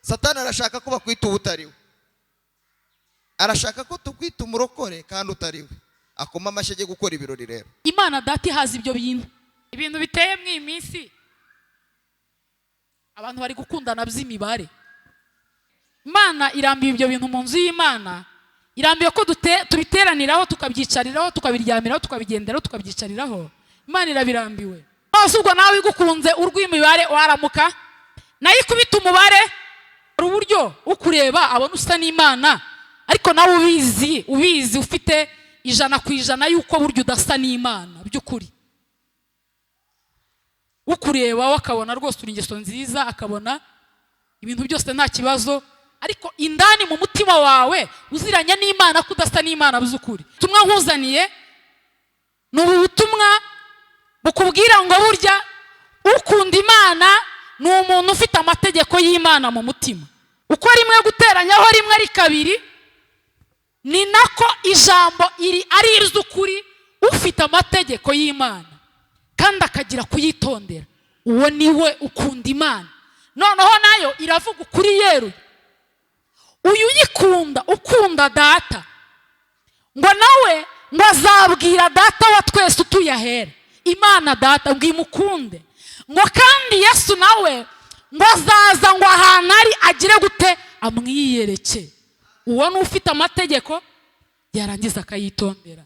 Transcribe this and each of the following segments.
Satani arashaka ko bakwita uwo utari we, arashaka ko tukwita umurokore kandi utari we. Akoma amashyi ajye gukora ibirori. Rero Imana Data ihaza ibyo bintu. Ibintu biteye mu iyi minsi, abantu bari gukundana by'imibare. Imana irambiwe ibyo bintu mu nzu y'Imana, irambiwe ko tubiteraniraho, tukabyicariraho, tukabiryamiraho, tukabigenderaho, tukabyicariraho. Imana irabirambiwe. Maze ubwo nawe igukunze urw'imibare waramuka nayo ikubita umubare. Hari uburyo ukureba abona usa n'Imana, ariko nawe ubizi, ubizi ufite 100% y'uko burya udasa n'Imana by'ukuri. Ukureba we akabona rwose uri ingeso nziza, akabona ibintu byose nta kibazo, ariko indani mu mutima wawe uziranye n'Imana ko udasa n'Imana by'ukuri. Ubutumwa nkuzaniye ni ubu butumwa bukubwira ngo burya ukunda Imana ni umuntu ufite amategeko y'Imana mu mutima. Uko rimwe guteranyaho rimwe ari kabiri, ni nako ijambo iri ari iry'ukuri. Ufite amategeko y'Imana kandi akagira kuyitondera, uwo ni we ukunda Imana. Noneho nayo iravuga ukuri yeruye: uyu uyikunda, ukunda Data, ngo nawe ngo azabwira Data wa twese utuye ahera, Imana Data, ngo imukunde. Ngo kandi Yesu nawe ngo azaza, ngo ahantu ari agire gute? Amwiyereke. Uwo ni ufite amategeko, yarangiza akayitondera.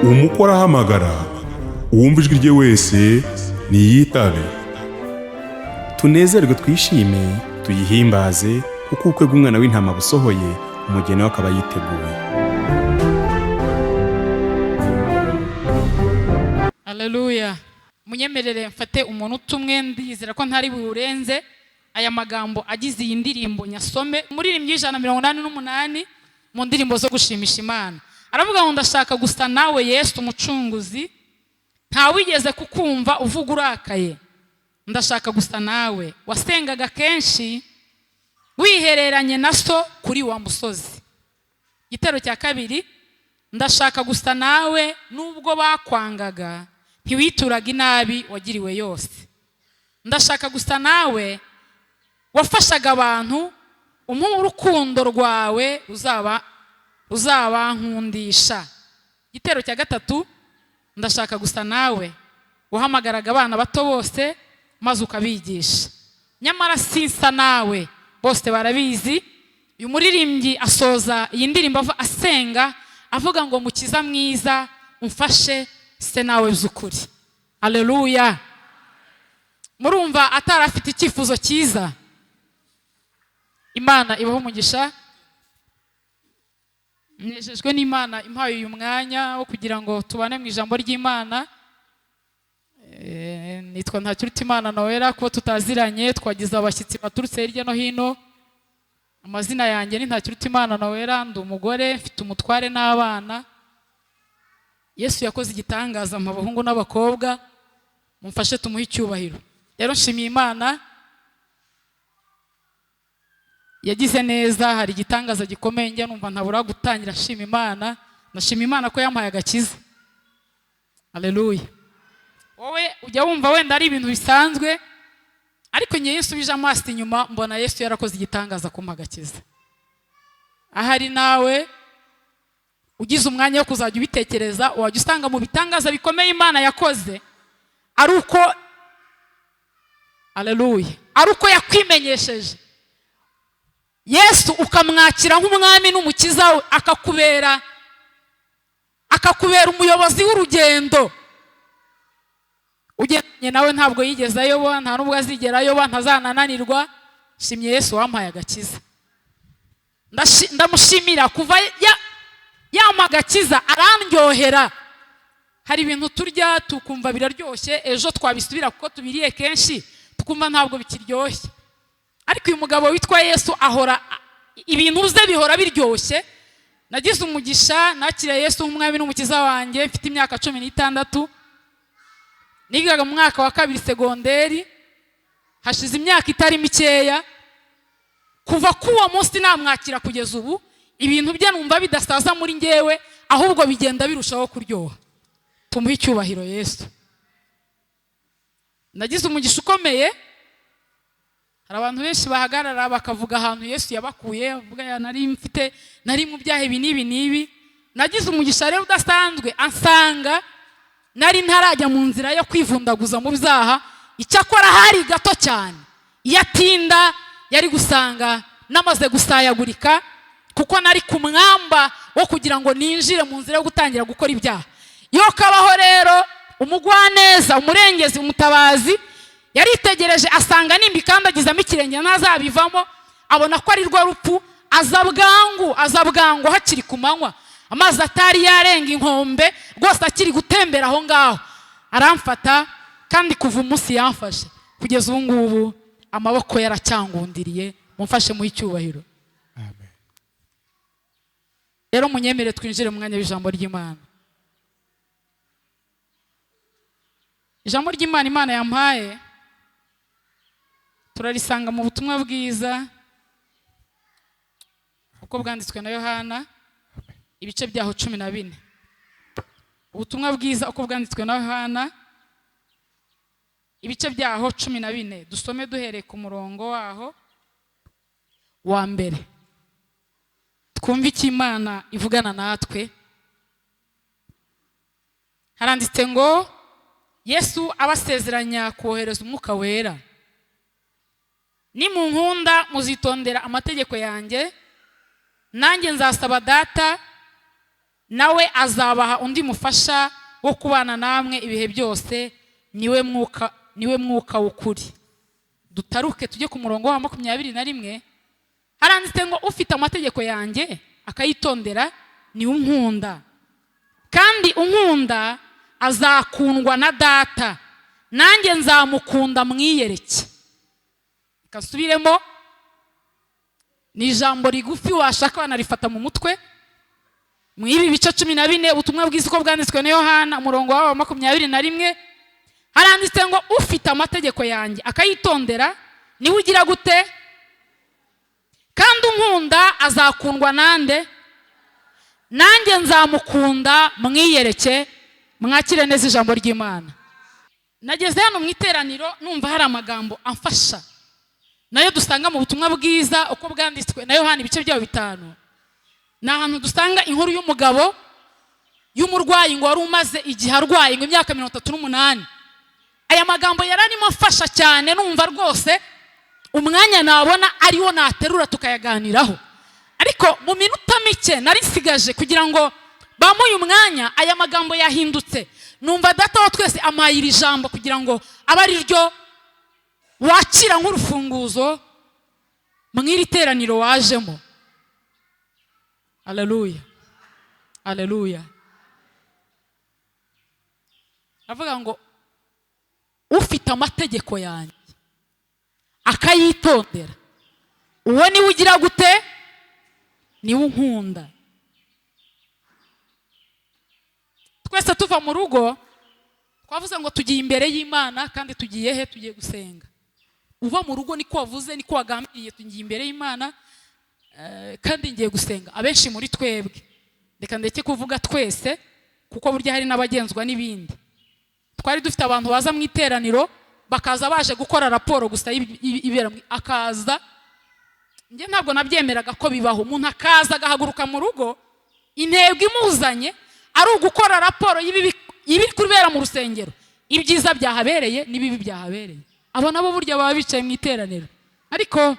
Umukwe arahamagara, uwumva ijwi rye wese niyitabe. Tunezerwe, twishime, tuyihimbaze, kuko ubukwe bw'Umwana w'Intama busohoye, umugeni we akaba yiteguye. Haleluya! Munyemerere mfate umunota umwe, ndizera ko ntari buwurenze. Aya magambo agize iyi ndirimbo nyasome. Umuririmbyi 188 mu ndirimbo zo gushimisha Imana aravuga ngo: "Ndashaka gusa nawe Yesu Umucunguzi, ntawigeze kukumva uvuga urakaye. Ndashaka gusa nawe, wasengaga kenshi wihereranye na So kuri wa musozi." Igitero cya kabiri: "Ndashaka gusa nawe, nubwo bakwangaga ntiwituraga inabi wagiriwe yose. Ndashaka gusa nawe, wafashaga abantu, umpa urukundo rwawe ruzaba ruzabankundisha." Igitero cya gatatu: "Ndashaka gusa nawe, wahamagaraga abana bato bose maze ukabigisha. Nyamara sinsa nawe, bose barabizi." Uyu muririmbyi asoza iyi ndirimbo asenga avuga ngo: "Mukiza mwiza, umfashe se nawe by'ukuri." Aleluya! Murumva atari afite icyifuzo cyiza? Imana ibaho umugisha. Nejejwe n'Imana impaye uyu mwanya wo kugira ngo tubane mu ijambo ry'Imana. Nitwa Ntakirutimana Noella. Kuba tutaziranye, twagize abashyitsi baturutse hirya no hino. Amazina yanjye ni Ntakirutimana Noella, ndi umugore, mfite umutware n'abana. Yesu yakoze igitangaza mu abahungu n'abakobwa, mumfashe tumuhe icyubahiro. Rero nshimiye Imana yagize neza. Hari igitangaza gikomeye njya numva ntabura gutangira nshima Imana. Ndashima Imana ko yampaye agakiza. Haleluya! Wowe ujya wumva wenda ari ibintu bisanzwe, ariko ngewe nsubije amaso inyuma mbona Yesu yarakoze igitangaza kumpa agakiza. Ahari nawe ugize umwanya wo kuzajya ubitekereza, wajya usanga mu bitangaza bikomeye Imana yakoze ari uko, aleluya, ari uko yakwimenyesheje Yesu, ukamwakira nk'Umwami n'Umukiza we, akakubera umuyobozi w'urugendo ugendanye nawe. Ntabwo yigeze ayoba, nta n'ubwo azigera ayoba, ntazanananirwa. Shimye Yesu wampaye agakiza. Ndamushimira kuva yampa agakiza arandyohera. Hari ibintu turya tukumva biraryoshye, ejo twabisubira kuko tubiriye kenshi tukumva ntabwo bikiryoshye. Ariko uyu mugabo witwa Yesu ahora, ibintu bye bihora biryoshye. Nagize umugisha, nakiriye Yesu nk'Umwami n'Umukiza wanjye mfite imyaka 16, nigaga mu mwaka wa kabiri segonderi. Hashize imyaka itari mikeya. Kuva k'uwo munsi namwakira kugeza ubu, ibintu bye numva bidasaza muri ngewe, ahubwo bigenda birushaho kuryoha. Tumuhe icyubahiro Yesu. Nagize umugisha ukomeye. Hari abantu benshi bahagarara bakavuga ahantu Yesu yabakuye, bavuga ya nari mfite, nari mu byaha ibi n'ibi n'ibi. Nagize umugisha rero udasanzwe, ansanga nari ntarajya mu nzira yo kwivundaguza mu byaha. Icyakora hari gato cyane, iyo atinda yari gusanga namaze gusayagurika, kuko nari ku mwamba wo kugira ngo ninjire mu nzira yo gutangira gukora ibyaha. Iyo kabaho rero umugwaneza, umurengezi, umutabazi yaritegereje asanga nimba ikandagizamo ikirenge ntazabivamo, abona ko ari rwo rupfu, aza bwangu, aza bwangu hakiri ku manywa, amazi atari yarenga inkombe rwose, akiri gutembera aho ngaho, aramfata. Kandi kuva umunsi yamfashe kugeza ubu ngubu amaboko yaracyangundiriye. Mumfashe muhe icyubahiro. Amen. Rero munyemere twinjire mu mwanya w'ijambo ry'Imana. Ijambo ry'Imana Imana yampaye turarisanga mu butumwa bwiza uko bwanditswe na Yohana, ibice byaho 14. Ubutumwa bwiza uko bwanditswe na Yohana, ibice byaho 14. Dusome duhereye ku murongo waho wa mbere, twumve icyo Imana ivugana natwe. Haranditse ngo Yesu abasezeranya kohereza umwuka wera. Nimunkunda muzitondera amategeko yanjye, nanjye nzasaba Data, nawe azabaha undi mufasha wo kubana namwe ibihe byose, niwe mwuka, niwe mwuka w'ukuri. Dutaruke tujye ku murongo wa 21. Haranditse ngo ufite amategeko yanjye akayitondera niwe unkunda, kandi unkunda azakundwa na Data, nanjye nzamukunda mwiyereke. Kasubiremo, ni ijambo rigufi washaka wanarifata mu mutwe. Mu ibi bice 14 ubutumwa bwiza uko bwanditswe na Yohana, umurongo wa 21, haranditse ngo ufite amategeko yanjye akayitondera niwe ugira gute? Kandi unkunda azakundwa nande? Nanjye nzamukunda mwiyereke. Mwakire neza ijambo ry'Imana. Nageze hano mu iteraniro numva hari amagambo amfasha, nayo dusanga mu butumwa bwiza uko bwanditswe na Yohana ibice byaho 5. Ni ahantu dusanga inkuru y'umugabo y'umurwayi ngo wari umaze igihe arwaye ngo imyaka 38. Aya magambo yararimo afasha cyane, numva rwose umwanya nabona ariwo naterura tukayaganiraho. Ariko mu minota mike nari nsigaje kugira ngo bamuye umwanya, aya magambo yahindutse. Numva Data wa twese ampaye iri jambo kugira ngo abe ari ryo wakira nk'urufunguzo mw'iri teraniro wajemo. Haleluya, haleluya. Avuga ngo ufite amategeko yanjye akayitondera, uwo niwe ugira gute? Niwe unkunda. Twese tuva mu rugo twavuze ngo tugiye imbere y'Imana, kandi tugiye he? Tugiye gusenga. Uva mu rugo niko wavuze, niko wagambiriye, tugiye imbere y'Imana kandi ngiye gusenga. Abenshi muri twebwe, reka ndeke kuvuga twese kuko burya hari n'abagenzwa n'ibindi, twari dufite abantu baza mu iteraniro bakaza baje gukora raporo gusa ibera, akaza. Njye ntabwo nabyemeraga ko bibaho, umuntu akaza agahaguruka mu rugo intego imuzanye ari ugukora raporo y'ibiri kubera mu rusengero, ibyiza byahabereye n'ibibi byahabereye. Abo nabo burya baba bicaye mu iteraniro. Ariko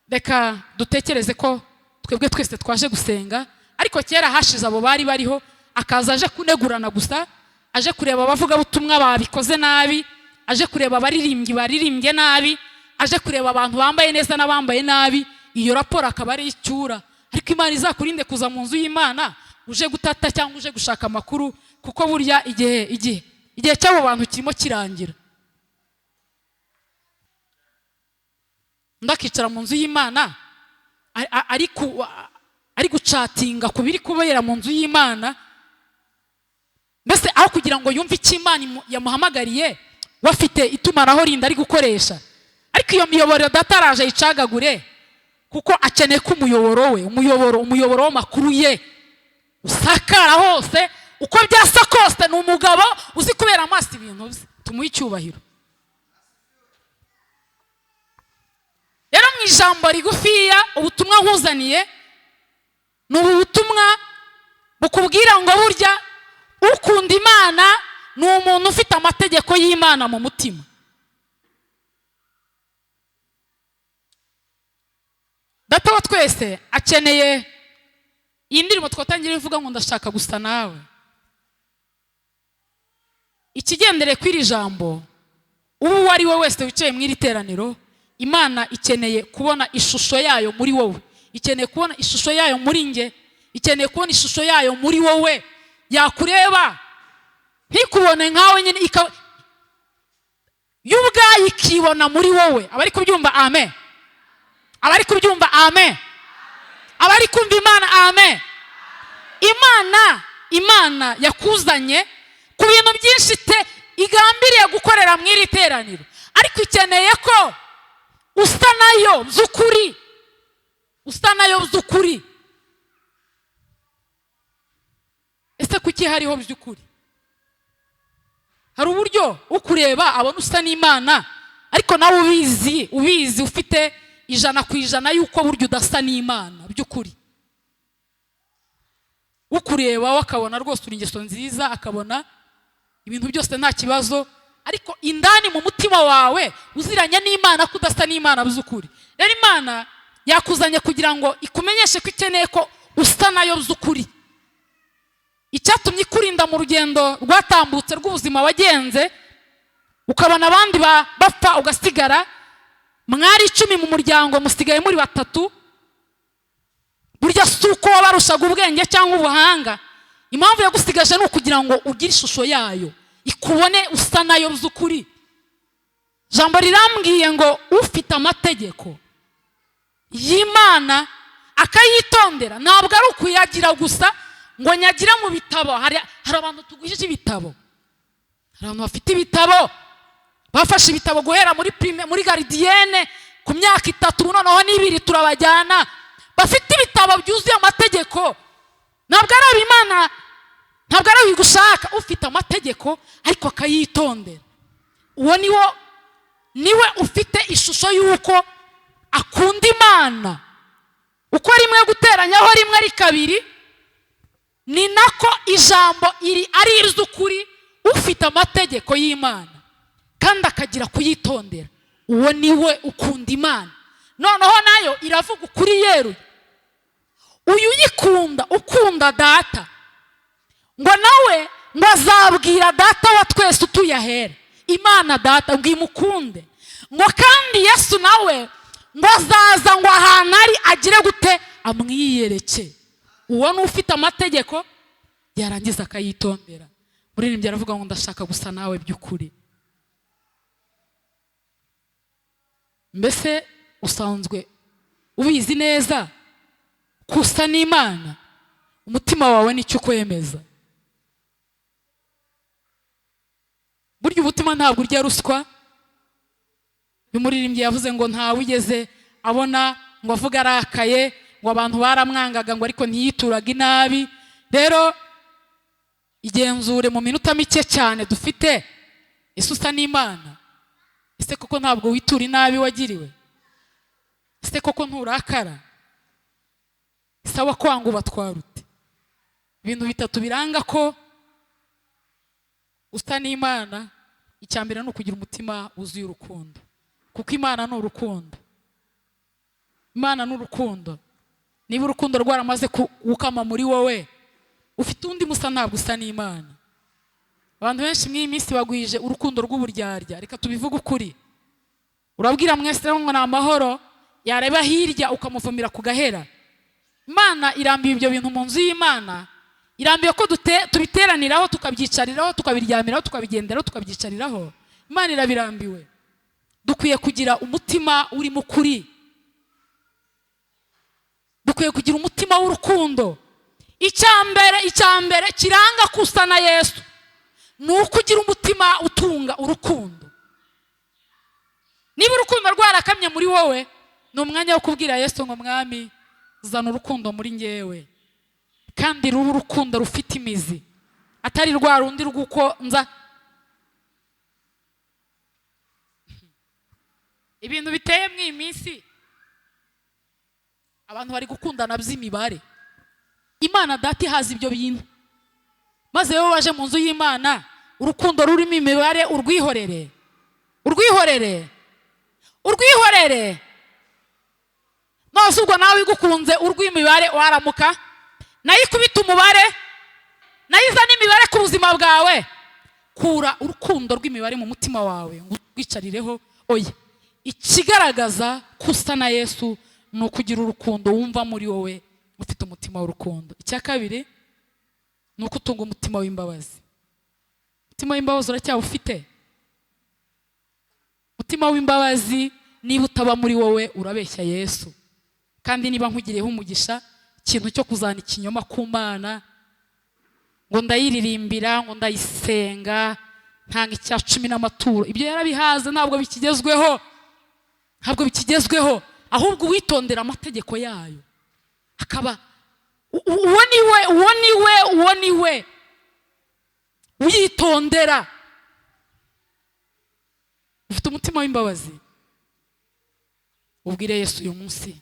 reka dutekereze ko twebwe twese twaje gusenga, ariko kera hashize abo bari bariho, akaza aje kunegurana gusa, aje kureba abavugabutumwa babikoze nabi, aje kureba abaririmbyi baririmbye nabi, aje kureba abantu bambaye neza n'abambaye nabi, iyo raporo akaba ari icyura. Ariko Imana izakurinde kuza mu nzu y'Imana uje gutata cyangwa uje gushaka amakuru, kuko burya igihe cy'abo bantu kirimo kirangira. Ndakicara mu nzu y'Imana ari gucatinga ku biri kubera mu nzu y'Imana, mbese aho kugira ngo yumve icyo Imana yamuhamagariye, wafite itumanaho rindi ari gukoresha. Ariko iyo miyoboro Data araje ayicagagure, Kuko akeneye ko umuyoboro we, umuyoboro w'amakuru ye usakara hose. Uko byasa kose ni umugabo uzi kubera amaso ibintu bye. Tumuhe icyubahiro. Rero mu ijambo rigufiya, ubutumwa nkuzaniye ni ubu butumwa bukubwira ngo burya ukunda Imana ni umuntu ufite amategeko y'Imana mu mutima. Data wa twese akeneye iyi ndirimbo twatangira ivuga ngo ndashaka gusa nawe. Ikigendere kw'iri jambo, uwo ari we wese wicaye mu iri teraniro, Imana ikeneye kubona ishusho yayo muri wowe, ikeneye kubona ishusho yayo muri nge, ikeneye kubona ishusho yayo muri wowe. Yakureba ntikubone nkawe nyine, yo ubwayo ikibona muri wowe. Abari kubyumva amen, abari kubyumva amen, abari kumva Imana amen. Imana yakuzanye ku bintu byinshi te igambiriye gukorera mu iri teraniro, ariko ikeneye ko usa nayo by'ukuri, usa nayo by'ukuri. Ese kuki hariho by'ukuri? Hari uburyo ukureba abona usa n'Imana, ariko nawe ubizi ufite 100% yuko burya udasa n'Imana by'ukuri. Ukureba akabona rwose uri ingeso nziza, akabona ibintu byose nta kibazo, ariko indani mu mutima wawe uziranye n'Imana ko udasa n'Imana by'ukuri. Rero Imana yakuzanye kugira ngo ikumenyeshe ko ikeneye ko usa nayo by'ukuri. Icyatumye ikurinda mu rugendo rwatambutse rw'ubuzima wagenze, ukabona abandi bapfa ugasigara, mwari 10 mu muryango musigaye muri 3. Burya si uko wabarushaga ubwenge cyangwa ubuhanga, impamvu yagusigaje ni ukugira ngo ugire ishusho yayo, ikubone usa nayo by'ukuri. Jambo rirambwiye ngo ufite amategeko y'Imana akayitondera, ntabwo ari ukuyagira gusa ngo nyagira mu bitabo. Hari abantu tugujije ibitabo, hari abantu bafite ibitabo, bafashe ibitabo guhera muri prime, muri gardienne ku myaka 3 noneho n'ibiri turabajyana, bafite ibitabo byuzuye amategeko. Ntabwo ari Imana, ntabwo ari bigushaka. Ufite amategeko ariko akayitondera, uwo niwe ufite ishusho y'uko akunda Imana. Uko rimwe guteranyaho rimwe ari kabiri, ni nako ijambo iri ari iry'ukuri. Ufite amategeko y'Imana kandi akagira kuyitondera, uwo niwe ukunda Imana. Noneho nayo iravuga ukuri yeruye, uyu uyikunda ukunda data, ngo nawe ngo azabwira data wa twese utuye ahera, Imana data ngo imukunde. Ngo kandi Yesu nawe ngo azaza ngo ahantu ari agire gute, amwiyereke. Uwo ni ufite amategeko yarangiza akayitondera. Muririmbyi aravuga ngo ndashaka gusa nawe by'ukuri. Mbese usanzwe ubizi neza kusa n'Imana? Umutima wawe nicyo ukwemeza. Burya umutima ntabwo urya ruswa. Umuririmbyi yavuze ngo ntawigeze abona ngo avuga arakaye, ngo abantu baramwangaga ngo ariko ntiyituraga inabi. Rero igenzure mu minota mike cyane dufite, ese usa n'Imana? Ese koko ntabwo witura inabi wagiriwe? Ese koko nturakara? Sawa kwanga ubatwara ute? Ibintu bitatu biranga ko usa n'Imana. Icya mbere ni ukugira umutima wuzuye urukundo, kuko Imana ni urukundo. Imana ni urukundo. Niba urukundo rwaramaze gukama muri wowe, ufite undi musa ntabwo usa n'Imana. Abantu benshi mw'iyi minsi bagwije urukundo rw'uburyarya. Reka tubivuge ukuri. Urabwira mwese ngo ni amahoro, yareba hirya ukamuvumira ku gahera. Imana irambiye ibyo bintu mu nzu y'Imana, irambiye ko tubiteraniraho, tukabyicariraho, tukabiryamiraho, tukabigenderaho, tukabyicariraho. Imana irabirambiwe. Dukwiye kugira umutima urimo ukuri, dukwiye kugira umutima w'urukundo. Icya mbere kiranga kusa na Yesu ni uko ugira umutima utunga urukundo. Niba urukundo rwarakamye muri wowe, Ni umwanya wo kubwira Yesu ngo: "Mwami, zana urukundo muri ngewe, kandi ruba urukundo rufite imizi, atari rwa rundi rw'uko nza." Ibintu biteye muri iyi minsi, abantu bari gukundana by'imibare. Imana Data ihaza ibyo bintu. Maze wowe waje mu nzu y'Imana, urukundo rurimo imibare urwihorere, urwihorere, urwihorere. Nose ubwo nawe igukunze urw'imibare, waramuka nayo ikubita umubare, nayo izana imibare ku buzima bwawe? Kura urukundo rw'imibare mu mutima wawe ngo urwicarireho. Oya, ikigaragaza ko usa na Yesu ni ukugira urukundo wumva muri wowe, ufite umutima w'urukundo. Icya kabiri ni uko utunga umutima w'imbabazi. Umutima w'imbabazi uracyawufite? Umutima w'imbabazi niba utaba muri wowe, urabeshya Yesu. Kandi niba nkugiriyeho umugisha, ikintu cyo kuzana ikinyoma ku Mana, ngo ndayiririmbira, ngo ndayisenga, ntanga icya cumi n'amaturo, ibyo yarabihaze. Ntabwo bikigezweho, ntabwo bikigezweho. Ahubwo uwitondera amategeko yayo akaba uwo ni we, uwo ni we, uwo ni we uyitondera. Ufite umutima w'imbabazi? Ubwire Yesu uyu munsi,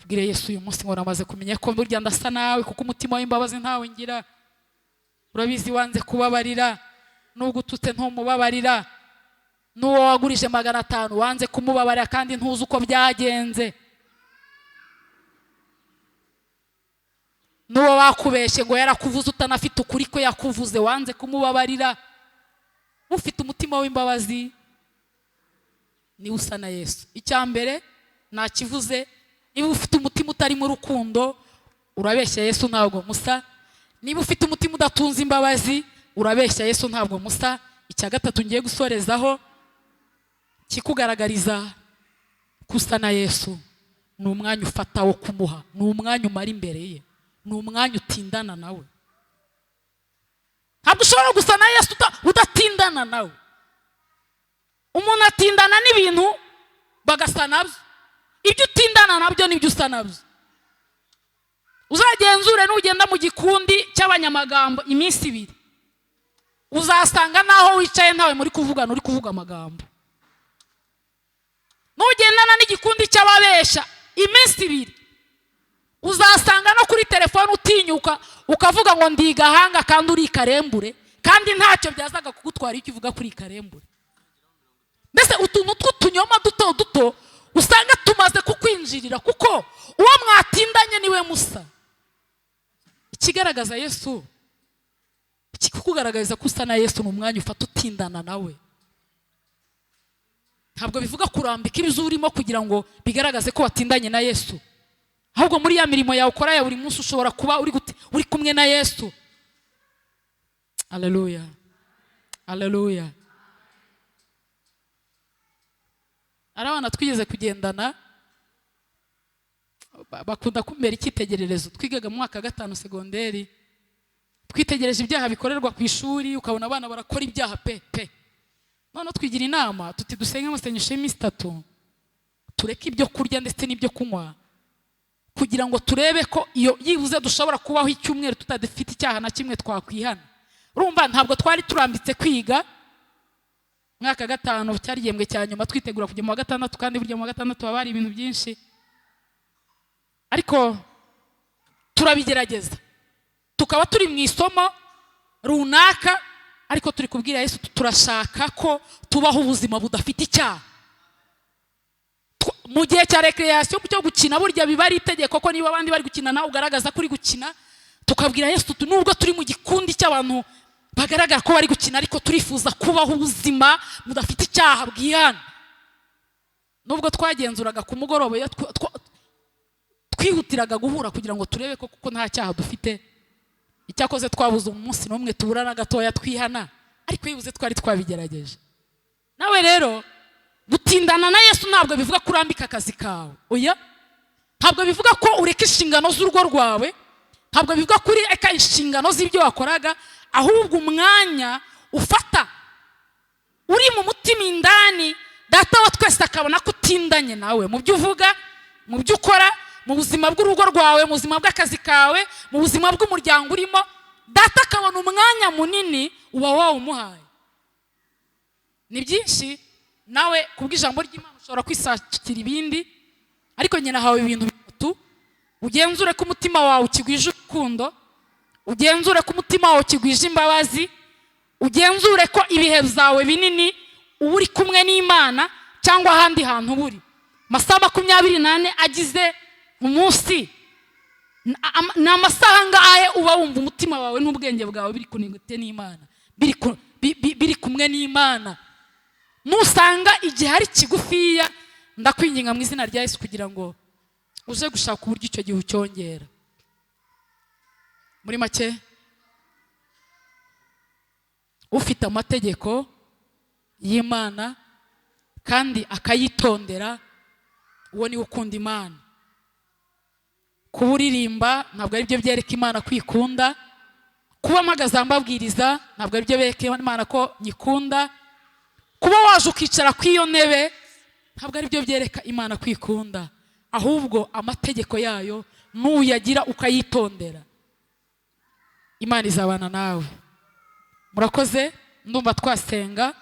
ubwire Yesu uyu munsi ngo: "Namaze kumenya ko burya ndasa nawe, kuko umutima w'imbabazi ntawe ngira." Urabizi, wanze kubabarira, nubwo ututse ntumubabarira, n'uwo wagurije 500 wanze kumubabarira, kandi ntuzi uko byagenze, n'uwo wakubeshye ngo yarakuvuze utanafite ukuri ko yakuvuze, wanze kumubabarira. Ufite umutima w'imbabazi niwe usa na Yesu. Icya mbere nakivuze: niba ufite umutima utarimo urukundo, urabeshya Yesu, ntabwo musa. Niba ufite umutima udatunze imbabazi, urabeshya Yesu, ntabwo musa. Icya gatatu ngiye gusorezaho kikugaragariza ko usa na Yesu ni umwanya ufata wo kumuha, ni umwanya umara imbere ye, ni umwanya utindana nawe. Ntabwo ushobora gusa na Yesu udatindana nawe. Umuntu atindana n'ibintu bagasa nabyo. Ibyo utindana nabyo nibyo usa nabyo. Uzagenzure, nugenda mu gikundi cy'abanyamagambo iminsi 2, uzasanga naho wicaye ntawe muri kuvugana, uri kuvuga amagambo. Nugendana n'igikundi cy'ababesha iminsi 2, uzasanga no kuri telefone utinyuka ukavuga ngo ndi Gahanga kandi uri Karembure, kandi ntacyo byazaga kugutwara icyo uvuga kuri Karembure. Mbese utuntu tw'utunyoma duto duto usanga tumaze kukwinjirira, kuko uwo mwatindanye niwe musa. Ikigaragaza Yesu, ikikugaragariza ko usa na Yesu, ni umwanya ufata utindana nawe. Ntabwo bivuga kurambika ibyo urimo kugira ngo bigaragaze ko watindanye na Yesu, ahubwo muri ya mirimo yawe ukora ya buri munsi ushobora kuba uri kumwe na Yesu. Aleluya, aleluya. Ari abana twigeze kugendana, bakunda kumbera icyitegererezo. Twigaga mu mwaka wa 5 segonderi, twitegereje ibyaha bikorerwa ku ishuri, ukabona abana barakora ibyaha pe pe. Noneho twigira inama tuti: "Dusenge amasengesho y'iminsi 3, tureke ibyo kurya ndetse n'ibyo kunywa, kugira ngo turebe ko iyo yibuze dushobora kubaho icyumweru tutadafite icyaha na kimwe twakwihana." Urumva, ntabwo twari turambitse kwiga. Mwaka 5 cyari igihembwe cya nyuma, twitegura kujya mu wa 6, kandi burya mu wa 6 haba hari ibintu byinshi. Ariko turabigerageza, tukaba turi mu isomo runaka, ariko turi kubwira Yesu, turashaka ko tubaho ubuzima budafite icyaha. Mu gihe cya recreation, cyo gukina, burya biba ari itegeko ko niba abandi bari gukina nawe ugaragaza ko uri gukina. Tukabwira Yesu tuti: "Nubwo turi mu gikundi cy'abantu bagaragara ko bari gukina, ariko turifuza kubaho ubuzima budafite icyaha bwihana." Nubwo twagenzuraga ku mugoroba, iyo twihutiraga guhura kugira ngo turebe ko kuko nta cyaha dufite. Icyakoze twabuze umunsi n'umwe tubura na gatoya twihana, ariko yibuze twari twabigerageje. Nawe rero, gutindana na Yesu ntabwo bivuga ko urambika akazi kawe, oya. Ntabwo bivuga ko ureka inshingano z'urugo rwawe, ntabwo bivuga ko ureka inshingano z'ibyo wakoraga, ahubwo umwanya ufata uri mu mutima indani. Data wa twese akabona ko utindanye nawe mu byo uvuga, mu byo ukora, mu buzima bw'urugo rwawe, mu buzima bw'akazi kawe, mu buzima bw'umuryango urimo. Data akabona umwanya munini uba wawumuhaye. Ni byinshi nawe kubw'ijambo ry'Imana ushobora kwisakira ibindi, ariko nyine hawe ibintu bitatu: ugenzure ko umutima wawe ukigwije urukundo, ugenzure ko umutima wawe ukigwije imbabazi, ugenzure ko ibihe byawe binini uba uri kumwe n'Imana cyangwa ahandi hantu uba uri. Amasaha 24 agize umunsi, ni amasaha angahe uba wumva umutima wawe n'ubwenge bwawe biri connecté n'Imana, biri kumwe n'Imana? Nusanga igihe ari kigufiya, ndakwinginga mu izina rya Yesu kugira ngo uze gushaka uburyo icyo gihe ucyongera. Muri make, ufite amategeko y'Imana kandi akayitondera, uwo niwe ukunda Imana. Kuba uririmba ntabwo ari byo byereka Imana kwikunda. Kuba mpagaze mbabwiriza ntabwo ari byo byereka Imana ko nyikunda. Kuba waje ukicara ku iyo ntebe ntabwo ari byo byereka Imana kwikunda. Ahubwo amategeko yayo nuyagira ukayitondera, Imana izabana nawe. Murakoze. Ndumva twasenga.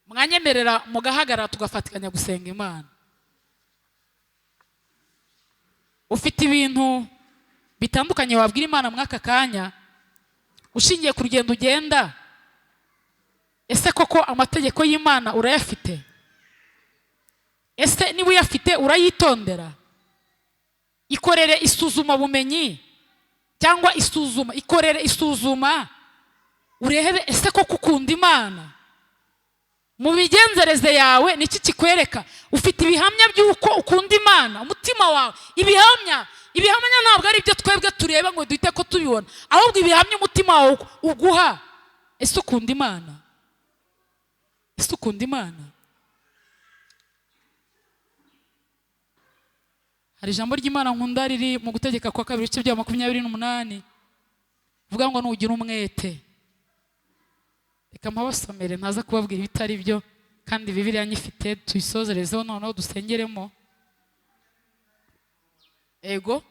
Mwanyemerera mugahagarara tugafatikanya gusenga Imana. Ufite ibintu bitandukanye wabwira Imana muri aka kanya, ushingiye ku rugendo ugenda. Ese koko amategeko y'Imana urayafite? Ese niba uyafite urayitondera? Ikorere isuzumabumenyi cyangwa isuzuma, ikorere isuzuma urebe ese koko ukunda Imana. Mu migenzereze yawe niki kikwereka ufite ibihamya by'uko ukunda Imana? Umutima wawe, ibihamya ntabwo ari ibyo twebwe tureba ngo duhite ko tubibona, ahubwo ibihamya umutima wawe uguha. Ese ukunda Imana? Ese ukunda Imana? Hari ijambo ry'Imana nkunda riri mu Gutegeka kwa kabiri ibice bya 28, vuga ngo nugira umwete. Reka mpabasomere, ntaza kubabwira ibitari byo, kandi Bibiliya nyifite, tuyisozerezeho noneho dusengeremo. Ego,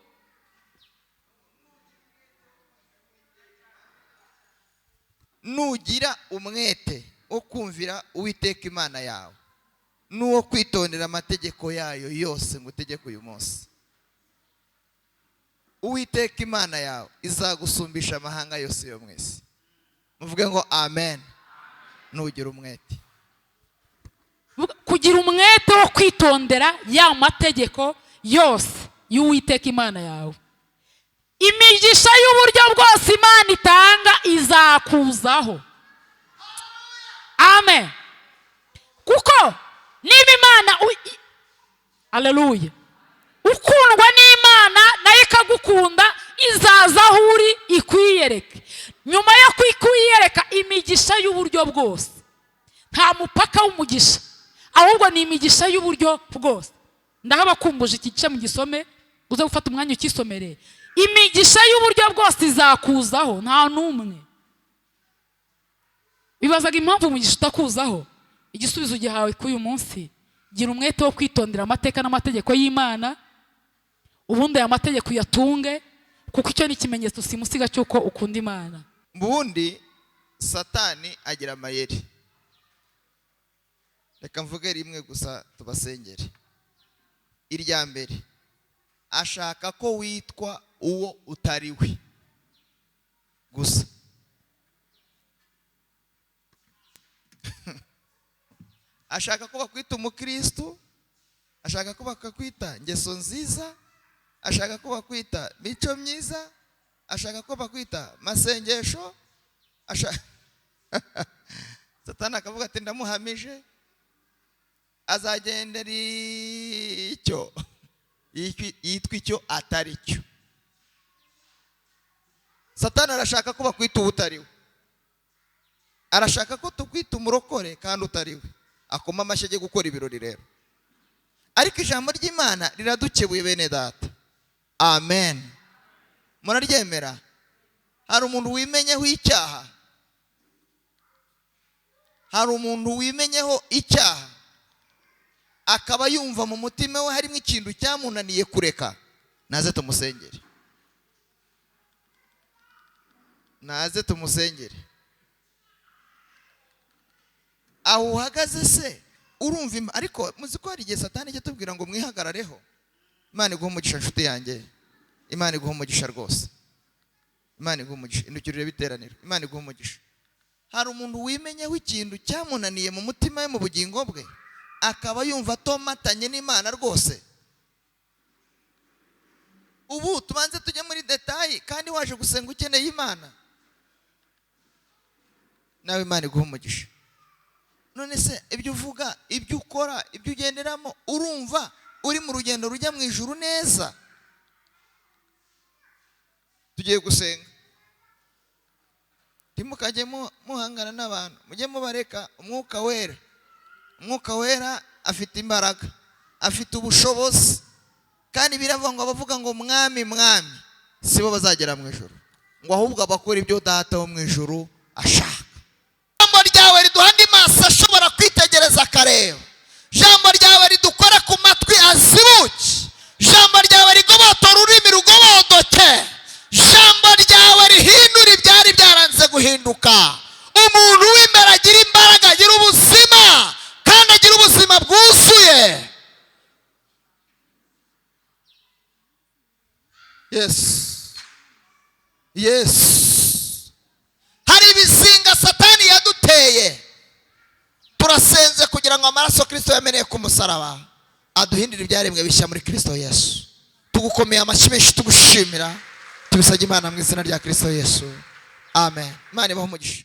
nugira umwete wo kumvira Uwiteka Imana yawe n'uwo kwitondera amategeko yayo yose ngo utegeke uyu munsi, Uwiteka Imana yawe izagusumbisha amahanga yose yo mu isi. Muvuge ngo amen. Nugira umwete, kugira umwete wo kwitondera ya mategeko yose y'Uwiteka Imana yawe, imigisha y'uburyo bwose Imana itanga izakuzaho. Amen. Kuko niba Imana, haleluya, ukundwa n'Imana nayo ikagukunda, izaza aho uri ikwiyereke. Nyuma yo kwiyereka imigisha y'uburyo bwose, nta mupaka w'umugisha, ahubwo ni imigisha y'uburyo bwose. Ndahabakumbuje iki gice mugisome, uze gufata umwanya ukisomere. Imigisha y'uburyo bwose izakuzaho, nta n'umwe bibazaga impamvu umugisha utakuzaho. Igisubizo gihawe k'uyu munsi: gira umwete wo kwitondera amateka n'amategeko y'Imana, ubundi aya mategeko uyatunge, kuko icyo ni ikimenyetso simusiga cy'uko ukunda Imana. Ubundi Satani agira amayeri. Reka mvuge rimwe gusa tubasengere. Irya mbere, ashaka ko witwa uwo utari we gusa. Ashaka ko bakwita umukristo, ashaka ko bakakwita ngeso nziza, ashaka ko bakwita mico myiza, ashaka ko bakwita masengesho. Satani akavuga ati ndamuhamije, azagendera icyo yitwa icyo atari cyo. Satani arashaka ko bakwita uwo utari we, arashaka ko tukwita umurokore kandi utari we. Akoma amashyi ajye gukora ibirori rero. Ariko ijambo ry'Imana riradukebuye bene data. Amen. Muraryemera? Hari umuntu wimenyeho icyaha? Hari umuntu wimenyeho icyaha akaba yumva mu mutima we harimo ikintu cyamunaniye kureka, naze tumusengere, naze tumusengere. Aho uhagaze se urumva, ariko muzi ko hari igihe Satani ijya atubwira ngo mwihagarareho. Imana iguhe umugisha nshuti yanjye, Imana iguhe umugisha rwose, Imana iguhe umugisha. Indukirire biteraniro, Imana iguhe umugisha. Hari umuntu wimenyeho ikintu cyamunaniye mu mutima we, mu bugingo bwe, akaba yumva atomatanye n'Imana rwose. Ubu tubanze tujye muri detayi, kandi waje gusenga ukeneye Imana, nawe Imana iguhe umugisha. None se ibyo uvuga, ibyo ukora, ibyo ugenderamo, urumva uri mu rugendo rujya mu ijuru neza? Tugiye gusenga, ntimukajye muhangana n'abantu, mujye mubareka. Umwuka wera, Umwuka wera afite imbaraga, afite ubushobozi, kandi biravuga ngo abavuga ngo mwami mwami sibo bazagera mu ijuru, ngo ahubwo abakora ibyo Data wo mu ijuru ashaka. Ijambo ryawe riduha andi maso ashobora kwitegereza akareba. Ijambo ryawe ridukora ku matwi azibuke. Ijambo ryawe rigobotora ururimi rugobodoke. Ijambo ryawe rihindura ibyari byaranze guhinduka. Umuntu w'imbere agira imbaraga, agira ubuzima, kandi agira ubuzima bwuzuye. Yes, yes. Hari ibizinga Satani yaduteye, turasenze kugira ngo amaraso Kristo yameneye ku musaraba aduhindure ibyaremwe bishya muri Kristo Yesu. Tugukomeye amashyi menshi, tugushimira, tubisabye Imana mu izina rya Kristo Yesu, amen. Imana ibahe umugisha.